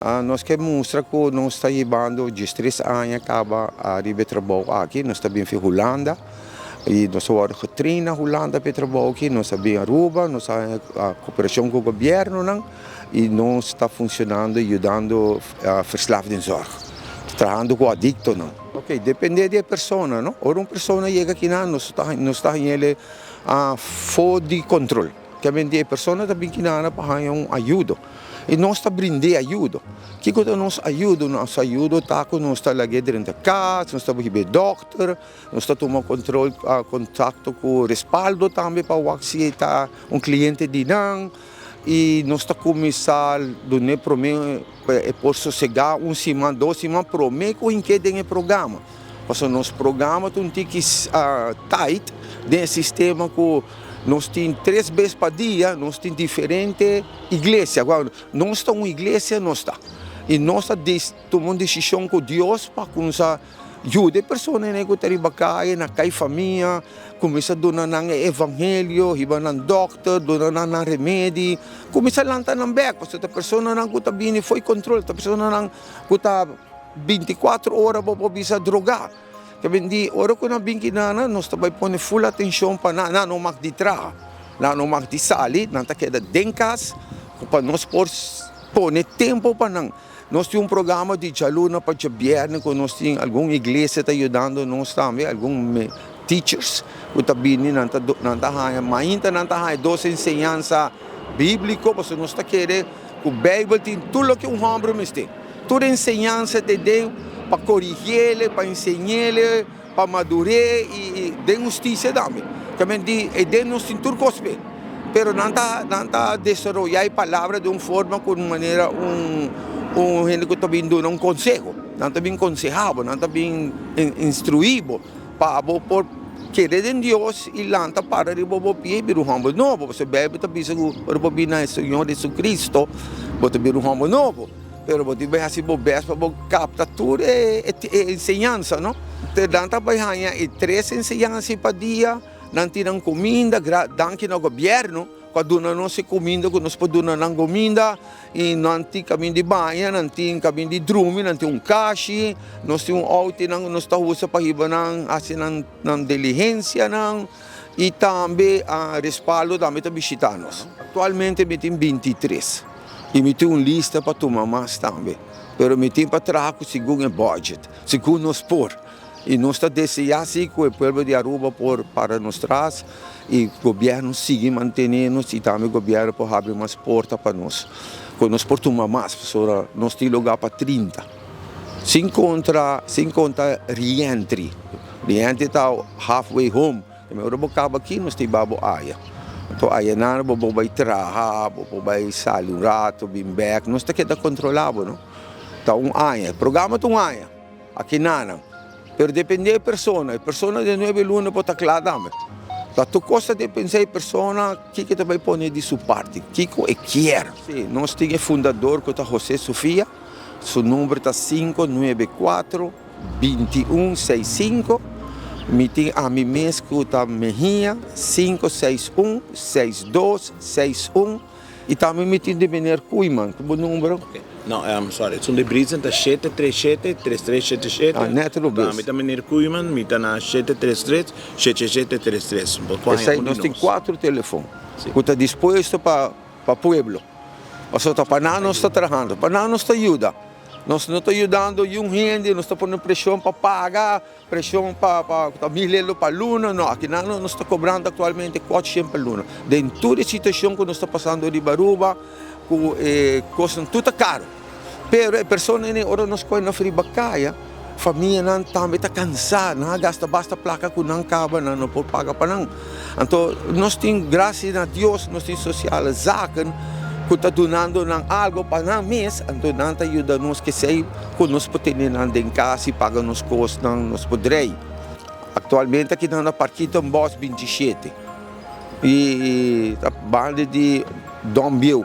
Nos ke mustra ku nos ta hibando diestres aña kaba ariba e trabou aki. Nos ta bin fi Hulanda i nos a wòrdu getrain na Hulanda pa e trabou aki. Nos a bin Aruba, nos a haña koperashon ku gobièrnunan i nos ta funshonando yudando verslaafdenzorg, trahando ku adiktonan. Oke, depende di e persona no. Ora un persona yega akinan nos ta nos ta hañ'el for di kontrol. Kende e persona ta bin kinana pa haña un ayudo i nos ta brind'é ayudo. Kiko ta nos ayudo? Nos ayudo ta ku nos ta lag'é drenta kas, nos ta hib'é dòkter, nos ta tuma kontrol, kontakto ku respaldo tambe pa wak si e ta un kliente di nan i nos ta kuminsá dun'é promé pa e por sosegá un siman, dos siman promé ku hink'é den e programa. Pasobra nos programa ta un tiki tight den e sistema ku nos tin tres bes pa dia, nos tin diferente iglesia. Nos ta un iglesia nos ta. I nos ta tuma un desishon ku Dios pa kuminsá yuda e personanan ku ta riba kaya, na kai famia, kuminsá duna nan e evangelio, hiba nan dòkter, duna nan nan remedi, kuminsá lanta nan bèk. Pasobra ta personanan ku ta bini fo'i kontrol, ta personanan ku ta. Binticuatro ora bo por bisa drogá. Ta bin di ora ku nan bin kinana nos ta bai pone full atenshon pa nan. Nan no mag di traha, nan no mag di sali, nan ta keda den kas pa nos por pone tempu pa nan. Nos tin un programa di djaluna pa djabièrnè ku nos tin algun iglesia ta yudando nos tambe, algun teachers ku ta bini nan ta nan ta haña mainta nan ta haña dos enseñansa bíbliko pasobra nos ta kere ku Beibel tin tur loke un hòmber mester. Tur enseñansa ta den pa korigiele, pa enseñele, pa madur'é i den hustisia tambe. Tamen di e den nos tin tur kos p'e. Pero nan ta nan ta desaroyá e palabra den un forma ku manera un un hende ku ta bin duna un konseho. Nan ta bin konsehá bo, nan ta bin instruí bo pa bo por kere den Dios i lanta para riba bo pia i bira un hòmber nobo. Pasobra Beibel ta bisa ku ora bo bin na e Señor Jesucristo bo ta bira un hòmber nobo. Pero bo tin bai hasi bo best pa bo kapta tur e enseñansa, no? Te nan ta bai haña e tres enseñansa pa dia, nan tin nan kuminda, danki na gobièrnu ku a duna nos e kuminda ku nos por duna nan kuminda, i nan tin kaminda di baña, nan tin kaminda di drumi, nan tin un kashi, nos tin un outonan ku nos ta usa pa hiba nan hasi nan diligensianan, i tambe Respaldo tambe ta bishita nos. Aktualmente mi tin bintitres. I mi tin un lista pa tuma mas tambe, pero mi tin pa traha ku segun e budget, segun nos por. I nos ta deseá si ku e pueblo di Aruba por para nos tras i gobièrnu sigui mantené nos i tambe gobièrnu por habri mas porta pa nos, ku nos por tuma mas, pasobra nos tin lugá pa 30, sin kontra, sin konta reentry. Reentry ta halfway home. Te ora bo kaba aki nos ta hiba bo aya. Anto ayanan bo por bai traha, bo por bai sali un rato, bin bek. Nos ta keda kontrola bo no. Ta un aña. E programa ta un aña aki nanan. Pero depende e persona. E persona den nuebe luna por ta kla tambe. Ta tur kos ta depende e persona kiko e ta bai pone di su parti, kiko e kier. Si, nos tin e fundador ku ta Jose Sofia. Su number ta 594. 21 seis sinku, mi tin ami mes ku ta Mejia 561 6261 i tambe mi tin di meneer Koeiman, ku bo number? Ok, no, sorry, esun di Britzen ta shete tres shete tres tres shete shete, Ah, net lo bes. Ami ta meneer Koeiman, mi ta na shete tres tres shete shete tres tres, bo por haña Esei un di nos tin nos. kuatro telefon ku ta dispuesto pa pa pueblo, pasobra ta pa nan nos ta trahando, pa nan nos ta yuda. Nos no ta yudando yun hende, nos ta pone preshon pa paga, preshon pa pa ta mil lelo pa luna, no, akinan nos ta kobrando aktualmente kuatroshen pa luna. Den tur e situashon ku nos ta pasando riba Aruba, ku e kosnan tur ta karu. Pero e personanan ora nos kohe nan riba kaya, famianan tambe ta kansá, nan a gasta basta plaka ku nan kaba, nan no por paga pa nan. Anto nos tin gracia na Dios, nos tin sociale zaken ku ta dunando nan algo pa nan mes, anto nan ta yuda nos kesei ku nos por tene nan den kas i paga nos kosnan, nos por drei. Aktualmente aki nan na Parkietenbos 27 i ta banda di Dom Bieu,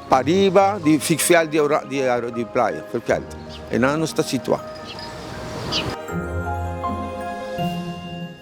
pariba di Fikveld di di playa, Fikveld, einan nos ta situa.